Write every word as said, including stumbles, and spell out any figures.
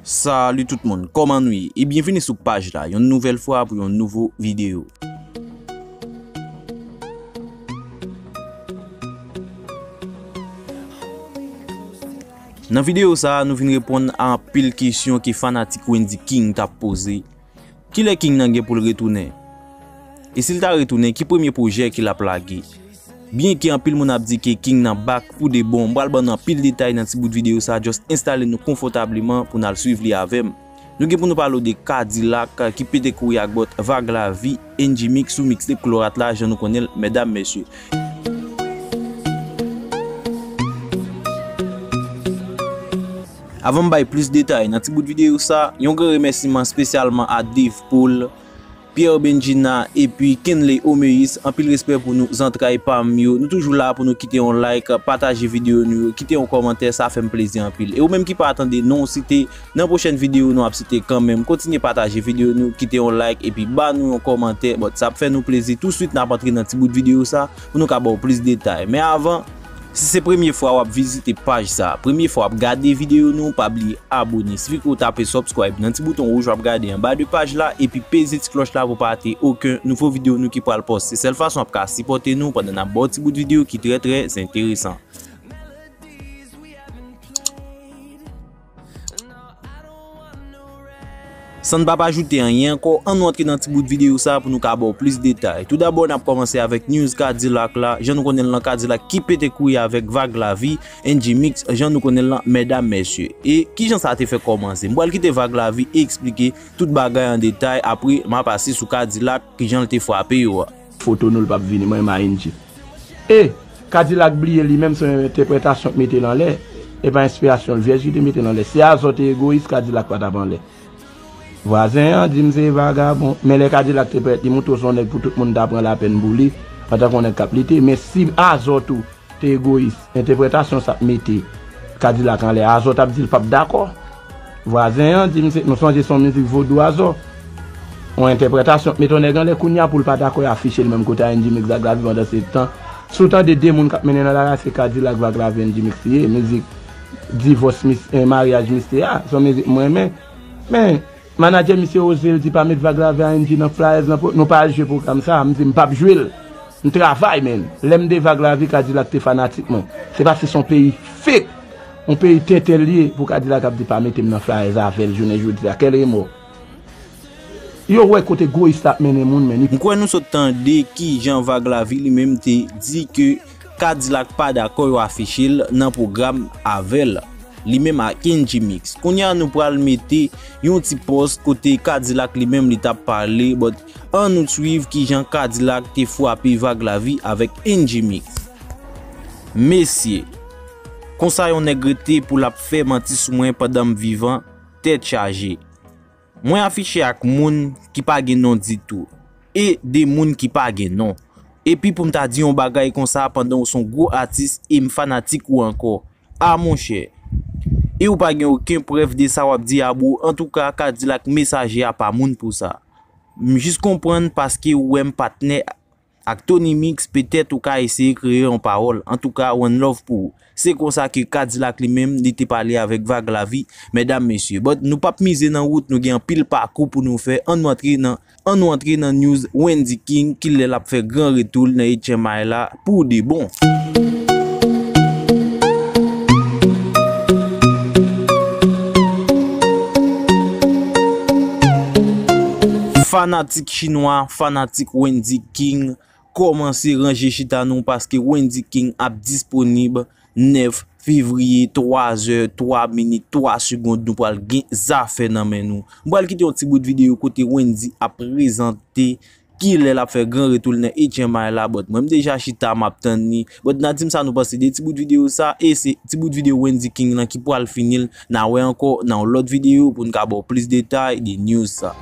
Salut tout moun, kòman nou ye? E byenvini sou paj la, yon nouvèl fwa pou yon nouvo videyo. Nan videyo sa a, nou vin reponn a anpil kesyon ke fanatik Wendy King t ap poze. Kilè King nan gen pou l retounen? E si l ta retounen, ki premye pwojè ke l ap lage? Byenke anpil moun ap di ke King nan back pou de bon, m pral ban nou anpil detay nan ti bout videyo sa, just enstale nou konfòtableman pou n al swiv li avè m. Nou gen pou nou pale w de Kadilak ki pete kouri ak bòt Vag Lavi, N G Mix sou mixtape Klorat la, jan nou konnen l, medam, mesye. Avan m bay plis detay nan ti bout videyo sa, yon gran remèsiman espesyalman a Dave Paul, Pierre Benjina, epi Kenley Omeis, anpil respè pou nou, zantray pa m yo. Nou toujou la pou nou kite yon like, pataje videyo nou yo, kite yon kòmantè, sa fè m plezi anpil. E ou menm ki pa tande non w site, nan pwochèn videyo nou ap site kanmenm. Kontinye pataje videyo nou, kite yon like, epi ba nou yon kòmantè. Bon, sa ap fè nou plezi. Touswit n ap antre nan ti bout videyo sa, pou nou ka ba w plis detay. Men avan, si se premye fwa w ap vizite paj sa, premye fwa w ap gade videyo nou, pa bliye abone. Sifi ke w tape subscribe nan ti bouton wouj w ap gade anba de paj la, epi peze ti klòch la pou pa rate okenn nouvo videyo nou ki pral poste. Se sèl fason w ap ka sipòte nou pandan n ap ba w ti bout videyo ki trè, trè enteresan. San n p ap ajoute anyen ankò, ann nou antre nan ti bout videyo sa pou nou ka ba w plis detay. Toudabò, n ap kòmanse avèk news Kadilak la. Jan nou konnen l lan, Kadilak ki pete kouri avèk Vag Lavi, N G Mix, jan nou konnen l lan, medam, mesye. E kijan sa te fè kòmanse? M pral kite Vag Lavi eksplike tout bagay an detay, apre m a pase sou Kadilak, kijan l te frape yo a. Foto nou, l p ap vini, mwen menm a N G. E Kadilak bliye li menm se yon entèpretasyon k mete l anlè. E pa enspirasyon l, vyèj ki te mete l anlè. Si Azò te egoyis, Kadilak pa t ap anlè. Vwazen an di m se vagabon. Men lè Kadilak te parèt, li montre w se yon nèg pou tout moun ta pran lapèn pou li, antanke yon nèg k ap lite. Men si Azò tou te egoyis, entèpretasyon sa t mete Kadilak anlè, Azò t ap di l p ap dakò. Vwazen an di m se, nou sonje se yon mizik vodou Azò. Yon entèpretasyon k mete yon nèg anlè, kounye a pou l pa dakò, y afiche l menm kote a N G Mix Vag Lavi pandan se tan. Si w tande de moun k ap mennen nan lari a, se Kadilak Vag Lavi N G Mix li ye. Mizik divòs, mis-, eh, maryaj misterye a, se yon mizik m renmen. Men, manadjè misye oze l di pa met Vag Lavi a N G nan flyers nan, nou pa al jwe pwogram sa a. M di m p ap jwe l. M travay, menn. Lè m de Vag Lavi, Kadilak te fanatik mwen. Se paske se yon peyi fake, yon peyi tenten l ye pou Kadilak ap di pa mete m nan flyers avè l jounen jodi a. Kèl remò. Yo wè kote egoyis la ap mennen moun, menn. M kwè nou sot tande kijan Vag Lavi li menm te di ke Kadilak pa dakò yo afiche l nan pwogram avè l, li menm ak N G Mix. Kounye a nou pral mete yon ti pòz kote Kadilak li menm li t ap pale, but ann nou swiv kijan Kadilak te frape Vag Lavi avèk N G Mix. Mesye, konsa yon nèg rete pou l ap fè manti sou mwen pandan m vivan, tèt chaje. Mwen afiche ak moun ki pa gen non ditou, e de moun ki pa gen non. Epi pou m ta di yon bagay konsa pandan w se yon gwo atis e m fanatik ou ankò. A monchè. E ou pa gen okenn prèv de sa w ap di a, bro. Antouka, Kadilak, mesaje a pa moun pou sa. M jis konprann paske ou wè m patnè ak Tony Mix, petèt ou ka eseye kreye yon pawòl. Antouka, one love pou ou. Se konsa ke Kadilak li menm, li te pale avèk Vag Lavi, medam, mesye. But nou p ap mize nan wout, nou gen anpil pakou pou nou fè. Ann nou antre nan, ann nou antre nan news Wendy King, kilè l ap fè gran retou l nan H M I la pou de bon. Fanatik chinwa, fanatik Wendy King, kòmanse ranje chita nou paske Wendy King ap disponib nèf fevriye, twa zè, twa minit, twa segond, nou pral gen zafè nan men nou. M pral kite yon ti bout videyo kote Wendy ap prezante kilè l ap fè gran retou l nan H M I la, but mwen m deja chita m ap tann li. But n a di m sa nou panse de ti bout videyo sa, e se ti bout videyo Wendy King lan ki pral fini l. N a wè ankò nan yon lòt videyo pou n ka ba w plis detay de news sa.